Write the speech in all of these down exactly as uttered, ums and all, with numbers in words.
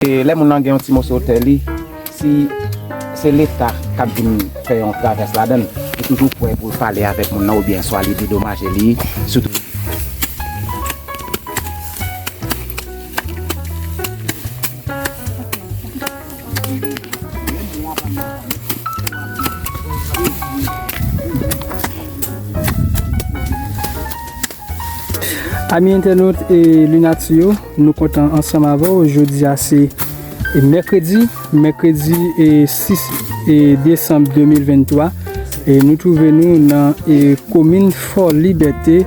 E lè moun nan gen yon ti moso tè li, si se Leta k ap vin fè yon travès ladan l, li toujou prè pou l pale avèk moun nan oubyen swa li dedomaje li, sitou. Ami entènot e Lunati yo, nou kontan ansanm avè w. Jodi a se, e, mèkredi, mèkredi, e, sis, e, desanm de mil venntwa. E nou twouve nou nan, e, komin Fò Libète,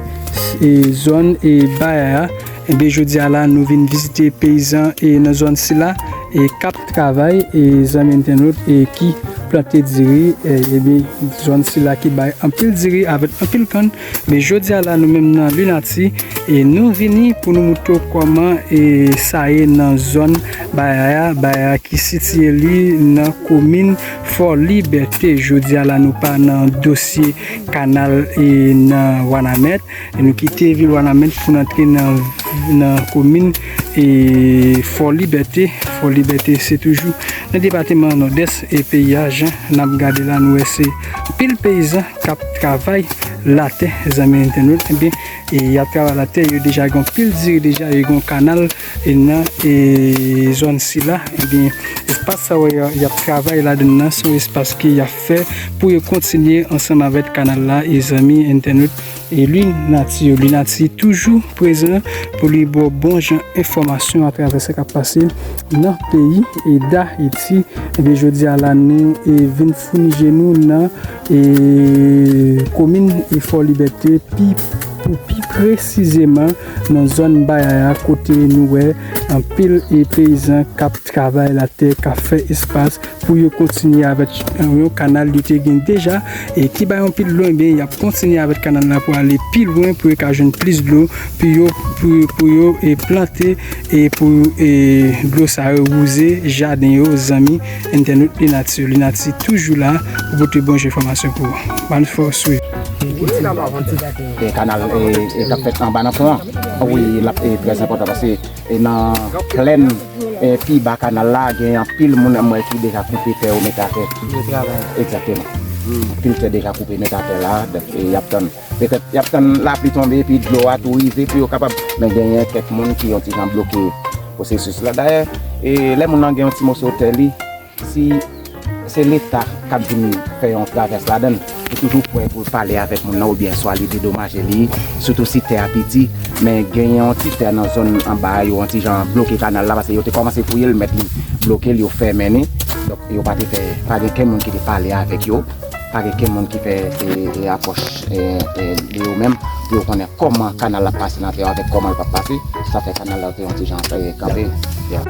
e, zòn, e, Bayaya. Ebyen, jodi a la, nou vin vizite peyizan, e, nan zòn sila, e, k ap travay, e, zanmi entènot, e, ki plante diri, e, ebyen, zòn sila ki bay anpil diri avèk anpil kann. Men jodi a la, nou menm nan Lunati, e, nou vini pou nou moutre w kòman, e, sa ye nan zòn Bayaya, Bayaya ki sitiye li nan komin Fò Libète. Jodi a la, nou pa nan dosye kanal, e, nan Wanament. E nou kite vil Wanament pou n antre nan, nan komin, e, Fò Libète. Fò Libète se toujou nan depatman Nòdès e peyi a. Jan n ap gade la, nou wè se anpil peyizan k ap travay latè, zanmi entènot. Ebyen, e y ap travay latè, yo deja gen anpil diri deja, yo gen kanal, e nan, e, zòn sila. Ebyen, espas sa w wè y ap travay ladan l nan, se yon espas ke y ap fè pou yo kontinye ansanm avèk kanal la, e zanmi entènot. E Lunati yo, Lunati toujou prezan pou li ba w bon jan enfòmasyon atravè sa k ap pase nan peyi, e, Dayiti. Ebyen, jodi a la, nou, e, vin founi je nou nan, e, komin, e, Fò Libète, pi, pou pi presizeman nan zòn Bayaya, kote nou wè anpil, e, peyizan k ap travay latè, k ap fè espas pou yo kontinye avèk, e, yon kanal yo te gen deja, e ki bay yon pil lwen, ebyen, y ap kontinye avèk kanal la pou ale pi lwen, pou yo ka jwenn plis dlo, pou yo, pou, pou yo, e, plante, e pou, e, dlo sa yo wouze jaden yo, zanmi entènot Lunati yo. Lunati toujou la pou pote bon jan enfòmasyon pou ou. Ban fò swiv. E kanal, e, e k ap fèt anba nan pon an. Wi, l ap, e, trè enpòtan paske, e, nan plèn, e, pi ba kanal la, gen anpil moun m wè ki deja koupe tè yo mete atè. Yo travay. Egzakteman. Anpil tè deja koupe mete atè la, donk, e, y ap tann. Petèt, y ap tann lapli tonbe, epi dlo a tou rive pou yo kapab. Men genyen kèk moun ki yon ti jan bloke pwosesis la. Dayè, e, lè moun nan gen yon ti moso tè li, si se Leta k ap vin fè yon travès ladan l, li toujou prè pou l pale avèk moun nan oubyen swa li dedomaje li, sitou si tè a piti, men genyen yon ti tè nan zòn anba a, yo yon ti jan bloke kanal la, paske yo te kòmanse fouye l, mèt li bloke l, yo fèmen li. Donk, yo pa te fè, pa gen kenn moun ki te pale avèk yo, pa gen kenn moun ki fè, e, e, apwòch, e, e, de yo menm, pou yo konnen kòman kanal la ap pase nan tè yo avèk kòman l p ap pase, sa fè kanal la te yon ti jan, e, kanpe. Ya.